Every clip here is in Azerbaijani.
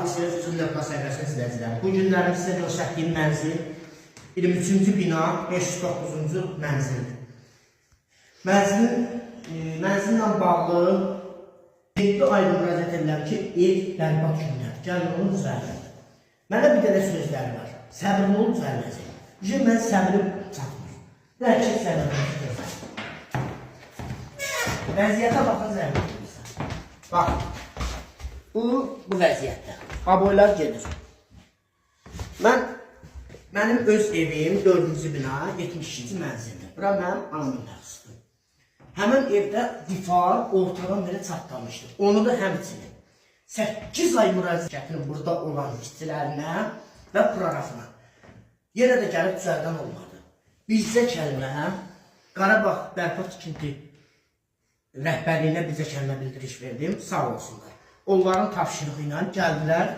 Salam, Füzuli səhifəsinin izləyiciləri. Bu günlərim sizə göstərdiyim mənzil 23-cü bina 509-cu mənzildir. Mənzillə bağlı 7 ay müraciət edirəm ki, ev bərbad gündədir. Gəlin onu düzəldin. Mənə bir dənə sözləri var. Səbirli olun, düzəldəcək. Çünki mən səbrim çatmır. Bəlkə səbirli gözəl. Vəziyyətə baxın zəhmət olmasa. Bax. Bu vəziyyətdə. Aboylar gedir. Mənim öz evim 4-cü bina 72-ci mənzildir. Bura mənim anamın təxsisidir. Həmin evdə divar ortadan belə çatlamışdı. Onu da həmçinin 8 ay müraciət gətirin burada olan işçilərinə və prorabına. Yenə də gəlib düzəldən olmadı. Bircə kəlmə Qarabağ bərpa tikinti rəhbərliyinə bircə kəlmə bildiriş verdim. Sağ olsunlar. Onların tapşırığı ilə gəldilər,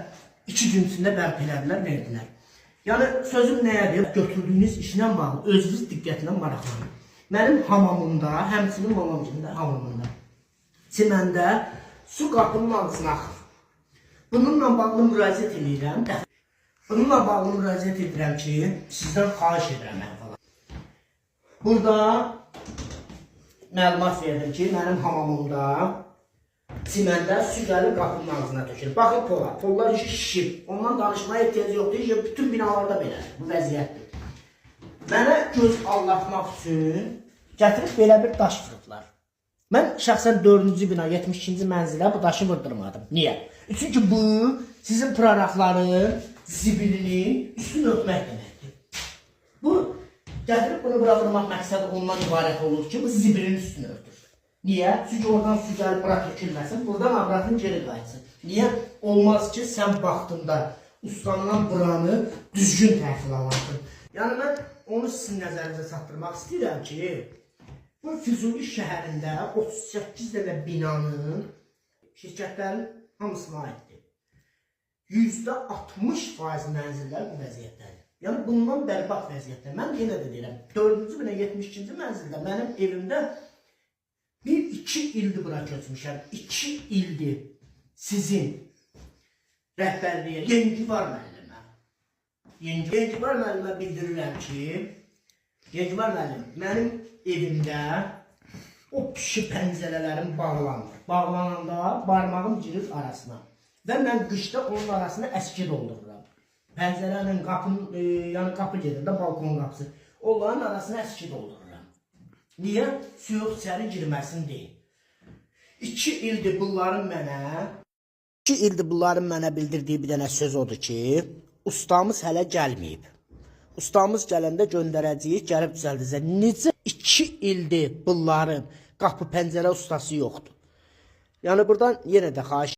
2 gün içində bərpa elədilər, verdilər. Yəni sözüm nəyədir? Götürdüyünüz işlə bağlı özünüz diqqətlə maraqlanın. Mənim hamamımda, həmçinin mamamgilin də hamamında, çiməndə su qapının ağzına axır. Bununla bağlı müraciət edirəm. Bununla bağlı müraciət edirəm ki, sizdən xahiş edirəm əvvəla. Burada məlumat verdim ki, mənim hamamımda çiməndə su gəlib qapının ağzına tökülür. Baxın pola, pollar işi şişib. Ondan danışmaya ehtiyac yoxdur. İşte bütün binalarda belədir. Bu vəziyyətdir. Mənə göz aldatmaq üçün gətirib belə bir daş vurublar. Mən şəxsən 4-cü bina 72-ci mənzilə bu daşı vurdurmadım. Niyə? Çünki bu sizin prorabların zibilini üstünü örtmək deməkdir. Bu gətirib bunu bura vurmaq məqsədi ondan ibarət olur ki, bu zibilin üstünü örtür. Niyə? Çünki oradan su gəlib bura tökülməsin, buradan abratın geri qayıtsın. Niyə? Olmaz ki, sən vaxtında ustandan buranı düzgün təhvil alasın. Yəni mən onu sizin nəzərinizə çatdırmaq istəyirəm ki, bu Füzuli şəhərində 38 dənə binanın şirkətlərin hamısına aiddir. %60 mənzillər bu vəziyyətdədir. Yəni bundan bərbad vəziyyətdə. Mən yenə də deyirəm, 4-cü bina 72-ci mənzildə mənim evimdə bir-iki ildir bura köçmüşəm. 2 ildir sizin rəhbərliyə Yengivar müəllimə. Yengivar müəllimə bildirirəm ki, Yengivar müəllim, mənim evimdə o pişi pəncərələrim bağlanmır. Bağlananda barmağım girir arasına. Və mən qışda onun arasına əski doldururam. Pəncərənin qapının, yəni qapı gedir də balkon qapısı. Onların arasına əski doldururam. Niyə? Soyuq içəri girməsin deyə. 2 ildir bunların mənə 2 ildir bunların mənə bildirdiyi bir dənə söz odur ki, ustamız hələ gəlməyib. Ustamız gələndə göndərəcəyik, gəlib düzəldəcək. Necə 2 ildir bunların qapı pəncərə ustası yoxdur. Yəni buradan yenə də xahiş